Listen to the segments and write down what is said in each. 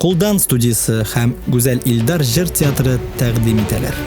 Кулдан студиясе һәм Гүзәл Илдар җыр театры тәкъдим итәләр.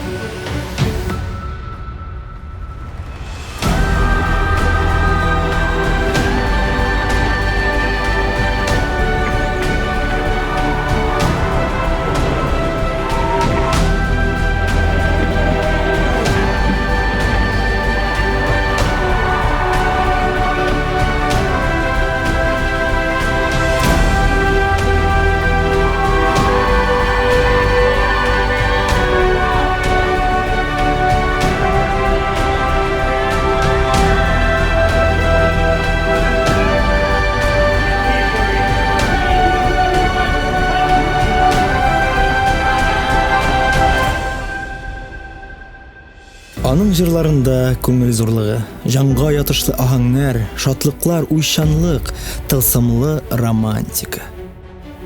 Аның җырларында күңел зурлыгы, җанга ятышлы аһәңнәр, шатлыклар, уйчанлык, тылсымлы романтика.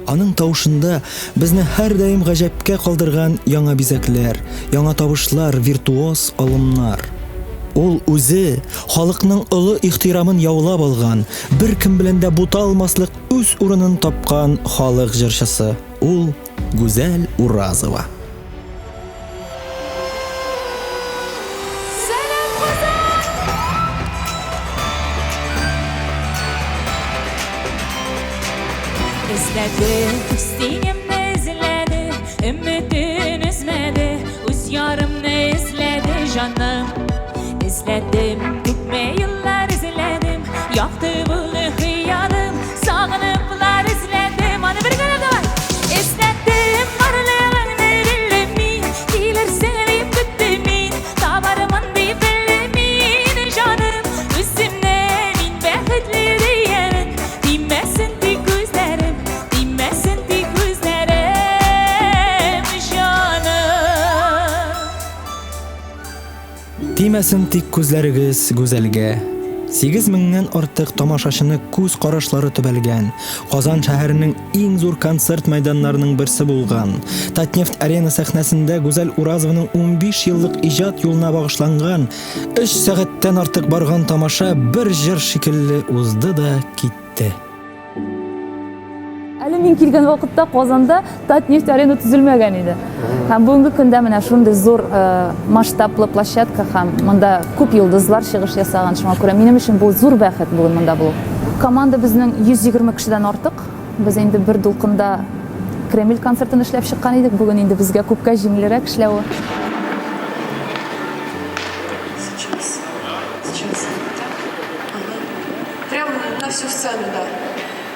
Аның тавышында безне һәрдаим гаҗәпкә калдырган яңа бизәкләр, яңа табышлар, виртуоз алымнар. Ул үзе халыкның олы ихтирамын яулап алган, беркем белән дә буталмаслык үз урынын тапкан халык җырчысы. Ул Гүзәл Уразова. Сәлам, Казан! Эзләде, үз тиңемне эзләде, өметен өзмәде, үз ярымны эзләде җаным. Эзләдем, күпме еллар эзләдем, якты булды хыялым, Сагыныплар эзләдем аны бергәләп давай. Эзләдем барлыгыңны белдем мин, килерсең дип көттем мин, табармын дип белдем мин, җаным, үземне мин бәхетле диямен. Тимәсен тик күзләрем, тимәсен тик күзләрем, җаным. Тимәсен тик күзләрегез гүзәлгә. 8 меңнән артык тамашачыны күз карашлары төбәлгән, Казан шәһәренең иң зур концерт мәйданнарының берсе булган Татнефть-Арена сәхнәсендә Гүзәл Уразованың 15 еллык иҗат юлына багышланган 3 сәгатьтән артык барган тамаша бер җыр шикелле узды да китте. Әле мин килгән вакытта Казанда Татнефть арена төзелмәгән иде. Һәм бүгенге көндә менә шундый зур э, масштаблы площадка һәм монда күп йолдызлар чыгыш ясаган. Шуңа күрә минем өчен бу зур бәхет бүген монда булу. Команда безнең 120 кешедән артык. Без инде бер дулкында Кремль концертын эшләп чыккан идек. Бүген инде безгә күпкә җиңелрәк эшләве. Сейчас. Сейчас. Так. Ага. Прям на всю сцену, да.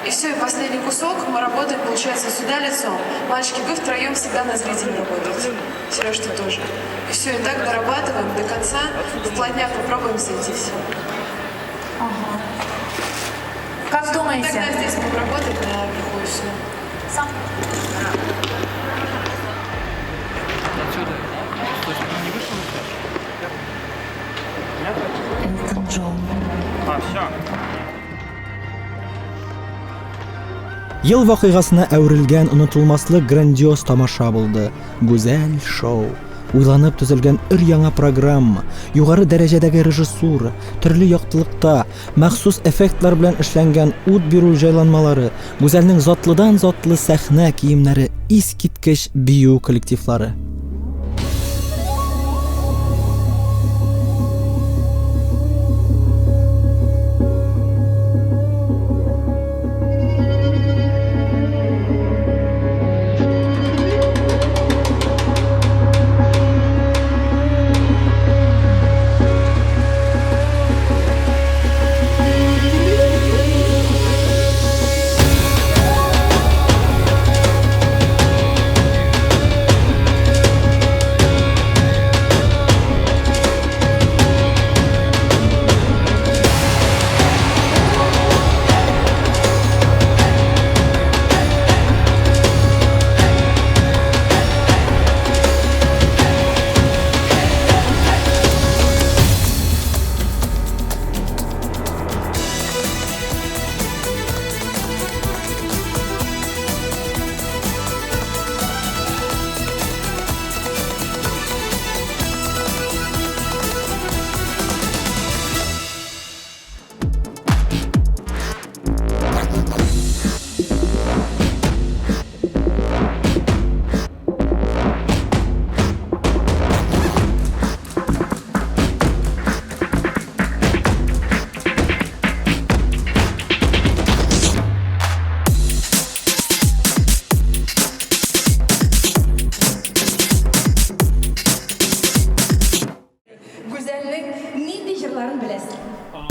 И все, и последний кусок мы работаем, получается, сюда лицом. Мальчики, вы втроем всегда на зрителя работаете. Сереж, ты тоже. И все, и так дорабатываем до конца. Вплотняк попробуем сойтись. Ага. Как думаете? Тогда здесь будем работать наверху и все. Сам. Элтон Джон. Ел вакыйгасына әверелгән онытылмаслык грандиоз тамаша булды. Гүзәл шоу. Уйланып төзелгән өр-яңа программа, югары дәрәҗәдәге режиссура, төрле яктылыкта, махсус эффектлар белән эшләнгән ут бирү җайланмалары, Гүзәлнең затлыдан-затлы сәхнә киемнәре, искиткеч бию коллективлары.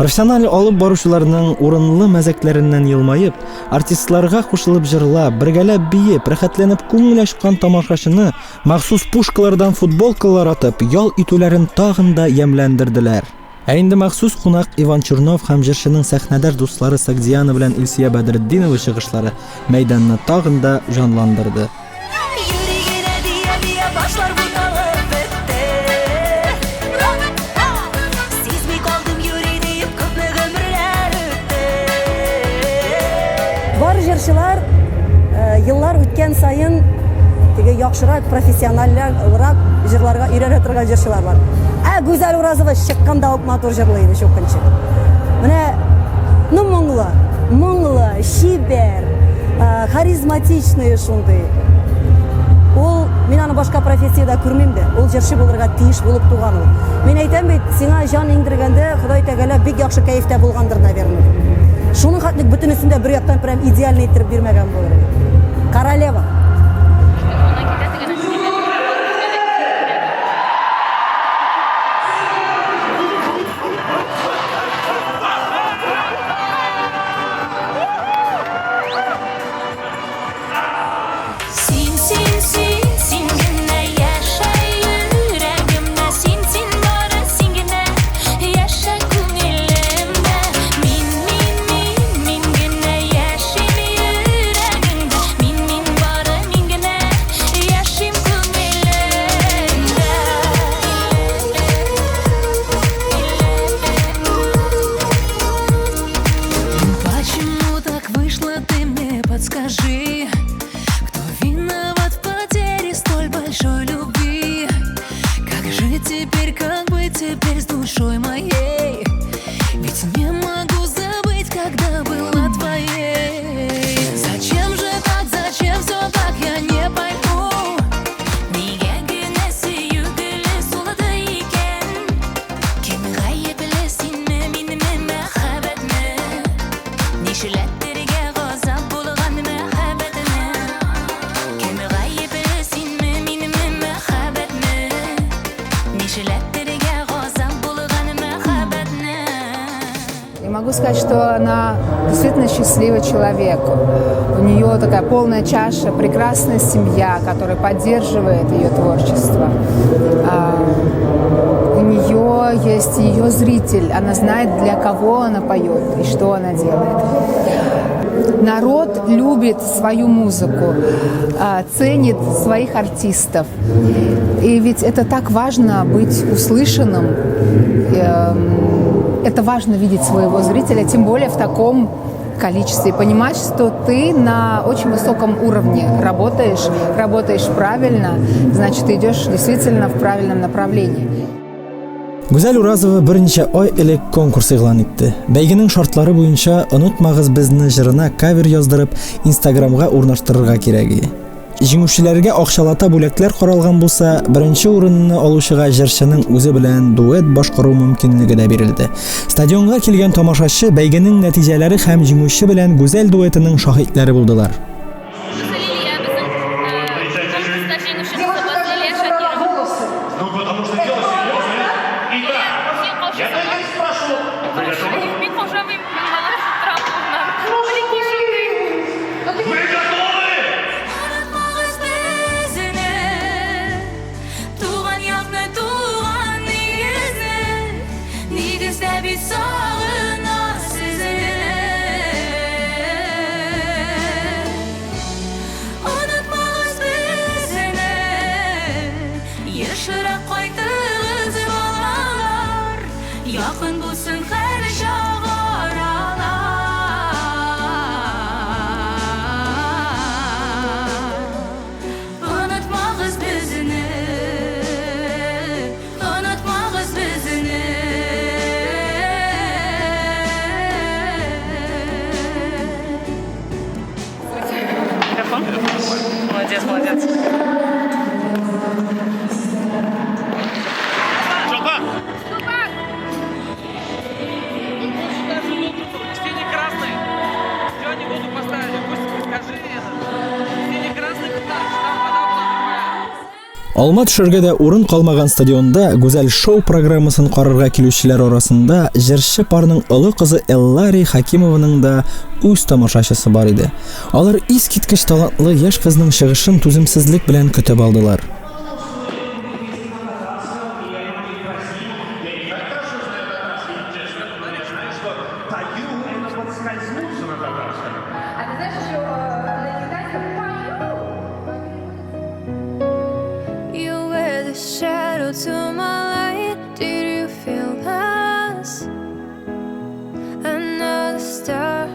Профессиональ алып баручыларның урынлы мәзәкләреннән елмаеп, артистларга кушылып җырлап, бергәләп биеп, рәхәтләнеп күңел ачкан тамашачыны махсус пушкалардан футболкалар атып, ял итүләрен тагын да ямьләндерделәр. Ә инде махсус кунак Иван Чернов һәм җырчының сәхнәдәш дуслары Сагдиана белән Илсөя Бәдретдинова чыгышлары мәйданны тагын да җанландырды. Юри генә дия-дия башлар буталып бетте. Сизми калдым юри диеп күпме гомерләр үтте. Бар җырчылар еллар үткән саен теге яхшырак, профессиональрак җырларга өйрәнә торган җырчылар бар. Ә Гүзәл Уразова чыкканда ук матур җырлый иде чукынчы. Менә, ну моңлы, моңлы, чибәр, харизматичный шундый. Ул, мин аны башка профессиядә күрмим дә. Ул җырчы булырга тиеш булып туган ул. Мин әйтәм бит, сиңа җан иңдергәндә Ходай Тәгалә бик яхшы кәефтә булгандыр, наверное. Шуның хәтлек бөтенесен дә бер яктан прям идеальный иттереп бирмәгән булыр иде. Королева. Син, син, син, син генә яшә йөрәгемдә, син, син, бары син генә яшә күңелемдә. Мин, мин, мин, мин генә яшим йөрәгеңдә, мин, мин, бары мин генә яшим күңелеңдә. Почему так вышло, ты мне подскажи? Кто виноват в потере столь большой любви? Как жить теперь, как быть теперь с душой моей? Ведь не могу забыть, когда была твоей. Зачем же так, зачем все так, я не пойму. Нигә генә сөю гөле сулды икән? Кем гаепле, синме, минме, мәхәббәтме? Нишләтергә газап булган мәхәббәтне? Кем гаепле, синме, минме, мәхәббәтме? Нишләтергә газап булган мәхәббәтне? Я могу сказать, что она действительно счастливый человек. У нее такая полная чаша, прекрасная семья, которая поддерживает ее творчество. У нее есть ее зритель, она знает, для кого она поет и что она делает. Народ любит свою музыку, ценит своих артистов. И ведь это так важно быть услышанным. Это важно видеть своего зрителя, тем более в таком количестве. И понимать, что ты на очень высоком уровне работаешь, работаешь правильно, значит, ты идешь действительно в правильном направлении. Гүзәл Уразова берничә ай элек конкурс игълан итте. Бәйгенең шартлары буенча Онытмагыз безне җырына кавер яздырып, Инстаграмга урнаштырырга кирәк иде. Җиңүчеләргә акчалата бүләкләр каралган булса, беренче урынны алучыга җырчының үзе белән дуэт башкару мөмкинлеге дә бирелде. Стадионга килгән тамашачы бәйгенең нәтиҗәләре һәм җиңүче белән Гүзәл дуэтының шаһитләре булдылар. Лилия безнең конкурста җиңүче кызыбыз Лилия Шакирова. Ну, потому что дело серьезное. Итак, я только не спрошу. Вы готовы? Мин каушамыйм, мин балалар торам алдыннан. Прикинь, шундый. Вы готовы? Онытмагыз безне, туган якны, туган нигезне, нигездә бит сагына сезне. Онытмагыз безне, ешрак кайтыгыз, балалар, якын булсын һәрчак аралар. Онытмагыз безне, онытмагыз безне. Микрофон. Молодец, молодец. Чулпан! Синий-красный. Все, они воду поставили. Пусть скажи это. Синий-красный там, там вода была такая. Алма төшәргә дә урын калмаган стадионда Гүзәл шоу программасын карарга килүчеләр арасында җырчы парның олы кызы Эллари Хакимованың да үз тамашачысы бар иде. Алар искиткеч талантлы яшь кызның чыгышын түземсезлек белән көтеп алдылар. You were the shadow to my light. Did you feel us? Another star,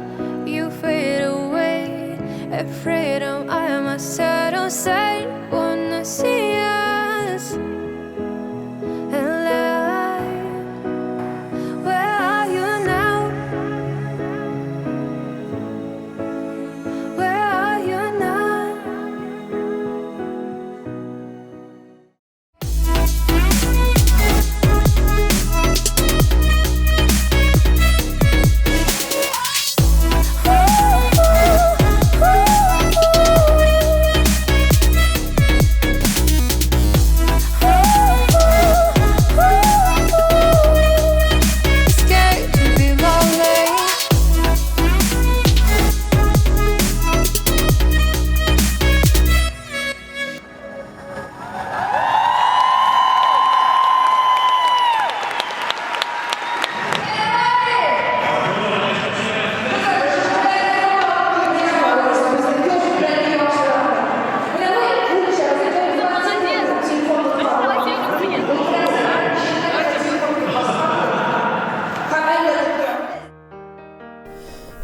you fade away. Afraid of I myself don't say, wanna see us alive. Where are you now? Where are you now? Scared to be lonely.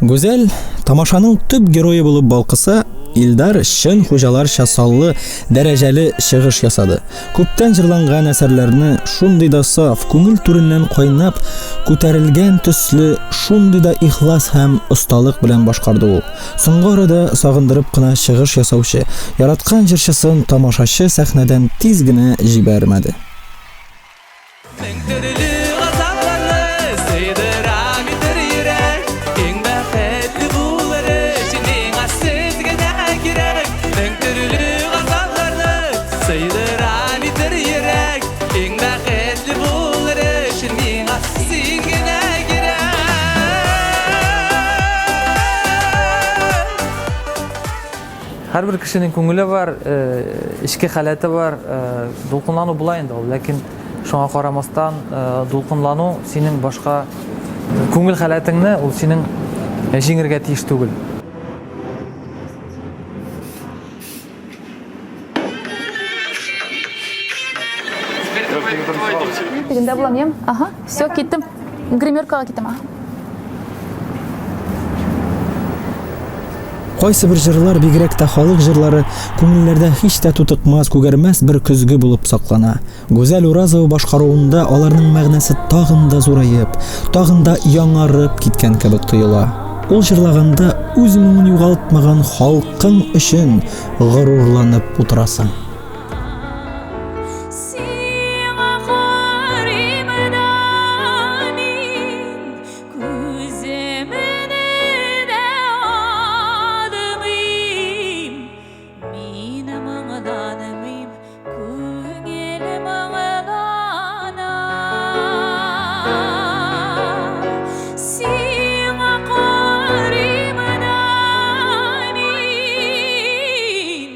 Гүзәл тамашаның төп герое булып балкыса, Илдар чын хуҗаларча саллы, дәрәҗәле чыгыш ясады. Күптән җырланган әсәрләрне шундый да саф, күңел түреннән кайнап күтәрелгән төсле, шундый да ихлас һәм осталык белән башкарды ул. Соңгы арада сагындырып кына чыгыш ясаучы, яраткан җырчысын тамашачы сәхнәдән тиз генә җибәрмәде. Мең төрле газапларны сыйдыра бит йөрәк. Иң бәхетле булыр өчен миңа сез генә кирәк. Мең төрле газапларны сыйдыра бит йөрәк. Иң бәхетле булыр өчен миңа син генә кирәк. Һәрбер кешенең күңеле бар, эчке халәте бар, дулкынлану була инде ул, ләкин шуңа карамастан, дулкынлану синең башка күңел халәтеңне ул синең җиңергә тиеш түгел. Мин тегендә булам, ям. Ага, все, киттем. Гримеркага киттем, ага. Кайсы бер җырлар, бигрәк тә халык җырлары, күңелләрдә һич тә тутыкмас, күгәрмәс бер көзге булып саклана. Гүзәл Уразова башкаруында аларның мәгънәсе тагын да зураеп, тагын да яңарып киткән кебек тоела. Ул җырлаганда үз моңын югалтмаган халкың өчен горурланып утырасың. Сиңа карыйм да мин, күземне дә алмыйм. Мин моңланмыйм, күңел моңлана. Сиңа карыйм да мин,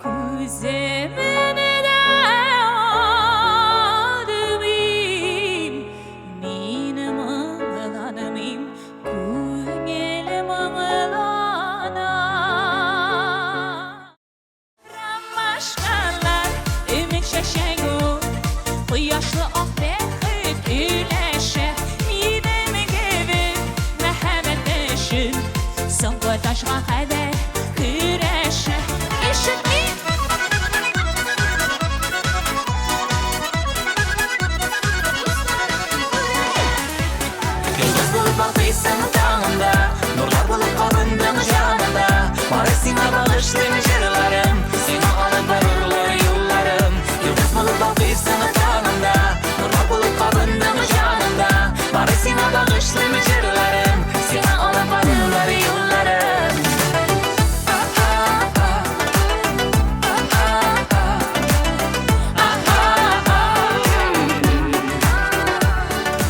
күземне дә алмыйм. Мин моңланмыйм, күңел моңлана. Ромашкалар, өмет чәчәк ул, кояшлы ак бәхет өләшә. Минем кебек мәхәббәт өчен соңгы ташка кадәр көрәшә. Ишетми. Йолдыз булып балкыйсың таңымда, нурлар булып кабындың җанымда. Бары сиңа багышлыйм җырларым, сиңа алып барырлар юлларым. Йолдыз булып балкыйсың таңымда, нурлар булып кабындың җанымда. Бары сиңа багышлыйм җырларым, сиңа алып барырлар юлларым.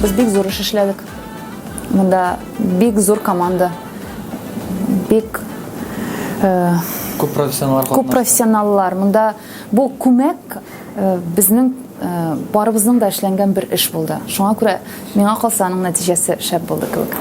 Без бик зур эш эшләдек. Монда бик зур команда. Бик э, күп профессионаллар Күп профессионаллар. Монда бу күмәк э, безнең э, барыбызның да эшләнгән бер эш булды. Шуңа күрә миңа калса аның нәтиҗәсе шәп булды кебек.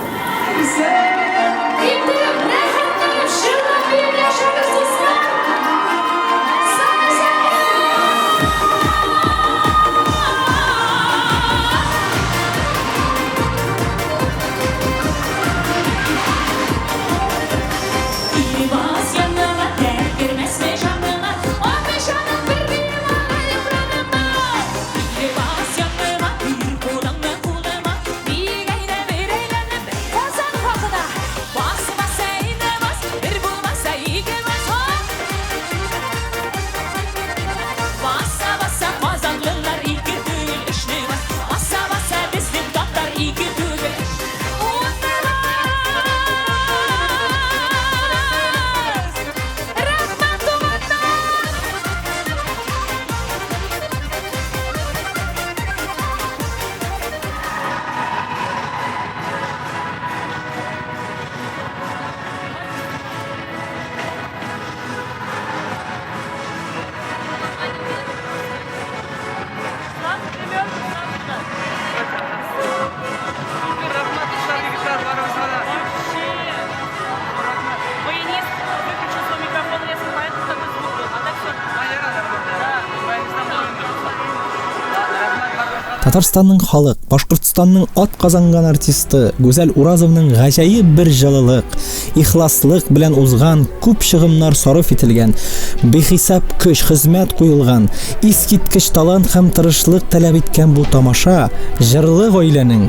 Татарстанның халык, Башкортстанның ат казанган артисты Гүзәл Уразованың гаҗәеп бер җылылык, ихласлык белән узган, күп чыгымнар сарыф ителгән, бихисап көч, хезмәт куелган, искиткеч талант һәм тырышлык таләп иткән бу тамаша җырлы гаиләнең,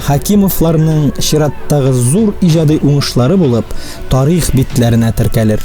Хәкимовларның чираттагы зур иҗади уңышлары булып, тарих битләренә теркәлер.